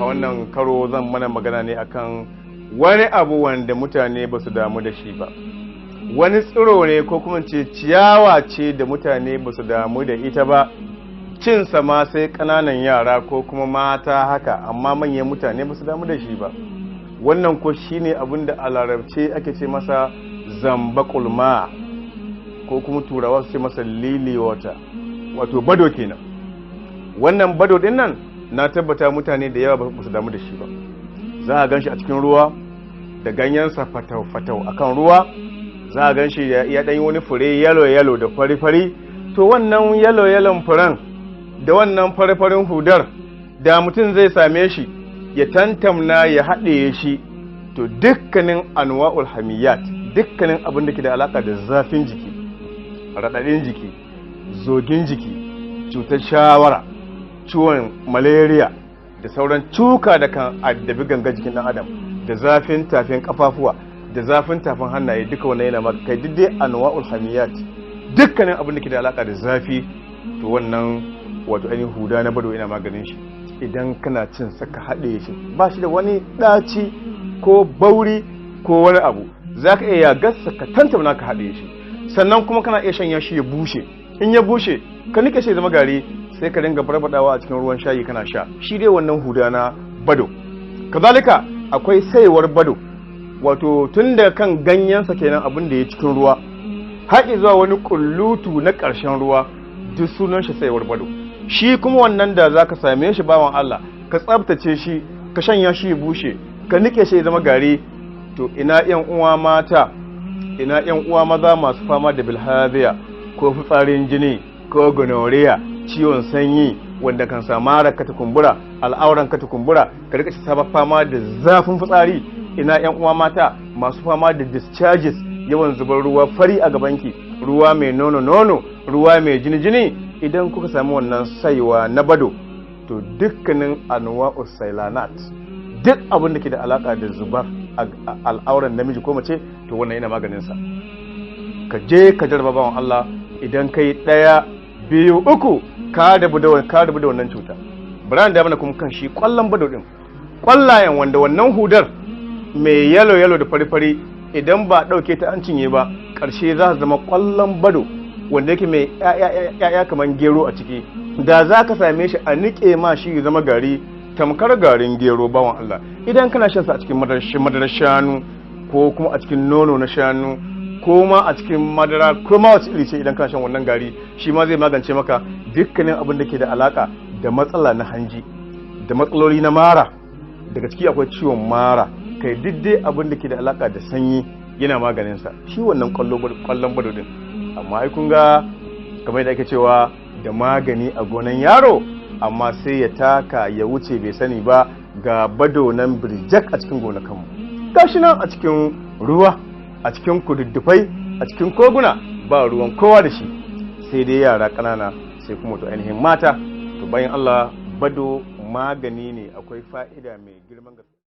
Wannan karo zan mana magana ne akan wani abu wanda mutane ba su damu da shi ba. Wani tsiro ne ko kuma ce ciyawa ce da mutane ba su damu da ita ba. Cinsa ma sai ƙananan yara ko kuma mata haka, amma manyan mutane ba su damu da shi ba. Wannan ko shine abin da a larabce ake ce masa zamba kulma, ko kuma turawa su ce masa lily water, wato bado kenan. Wannan bado din nan na tabbata mutane da yawa ba su damu da shi ba. Za a gan shi a cikin ruwa da ganyensa fatau-fatau akan ruwa. Za a gan shi ya ɗanyi wani fure yalo-yalo da fari-fari. To, wannan yalo-yalon furen da wannan fari-farin hudar, da mutum zai same shi ya tantamna ya haɗe shi, to dukkanin anwa'ul hamiyat, dukkanin abin da ke da alaka da zafin jiki, raɗaɗin jiki, zogin jiki, cutar shawara, ciwon malaria da sauran cuka da kan addabi ganga jikin ɗan adam, da zafin tafin kafafuwa da zafin tafin hannaye, duka wannan yana maka. Kai, duk dai anwa'ul hamiyat, dukkanin abin da ke da alaka da zafi, to wannan wato ainihin huda na bado yana maganin shi. Idan kana cin sa ka haɗe shi, ba shi da wani ɗaci ko bauri ko wani abu. Za ka iya gasa ka tantauna ka haɗe shi. Sannan kuma kana iya shanya shi ya bushe. In ya bushe, ka nike shi zama gari, sai ka dinga barbadawa a cikin ruwan shayi kana sha. Shi dai wannan huda na bado. Kazalika akwai saiwar bado, wato tun da kan ganyensa kenan, abin da ya cikin ruwa har zuwa wani kullutu na ƙarshen ruwa, duk sunan shi saiwar bado. Shi kuma wannan da zaka same shi, bawan Allah, ka tsabtace shi, ka shanya shi ya bushe, ka nike shi ya zama gari. To, ina yan uwa mata, ina yan uwa maza masu fama da bilhaziya ko fitsarin jini ko gonorrhea, ciwon sanyi wanda kan sa mara ka ta kumbura, al'auran ka ta kumbura, ka rika saba fama da zafin fitsari. Ina yan uwa mata masu fama da discharges, yawan zubar ruwa fari a gabanki, ruwa mai nono nono, ruwa mai jini jini. Idan kuka sami wannan saiwa na bado, to dukkanin anwa'us sailanat, duk abin da ke da alaka da zubar al'auran namiji ko mace, to wannan yana maganin sa. Ka je ka jarraba, bawan Allah. Idan kai ɗaya, biyu, uku, ka rabu da wannan cuta. Bari da mana kuma kan shi kwallon bado din, kwallayen wanda wannan hudar mai yalo yalo da fari fari, idan ba ɗauke ta an cinye ba, ƙarshe za su zama kwallon bado wanda yake mai ya'ya kamar gero a ciki. Da za ka same shi a niƙe ma shi ya zama gari tamkar garin gero, bawan Allah, idan kana shan sa a cikin madarar shanu ko kuma a cikin nono na shanu ko ma a cikin madara ko ma wace iri ce, idan kana shan wannan gari, shi ma zai magance maka dukkanin abin da ke da alaka da matsala na hanji da matsaloli na mara. Daga ciki akwai ciwon mara. Kai, duk dai abin da ke da alaka da sanyi yana maganin sa, shi wannan kwallon bado din. Amma ai kun ga kamar yadda ake cewa da magani a gonan yaro, amma sai ya taka ya wuce bai sani ba. Ga bado nan birjak a cikin gonakanmu, gashi nan a cikin ruwa, a cikin kududdufai, a cikin koguna, ba ruwan kowa da shi sai dai yara ƙanana, sai kuma to ainihin mata. To, bayan Allah, bado magani ne, akwai fa'ida mai girman gaske.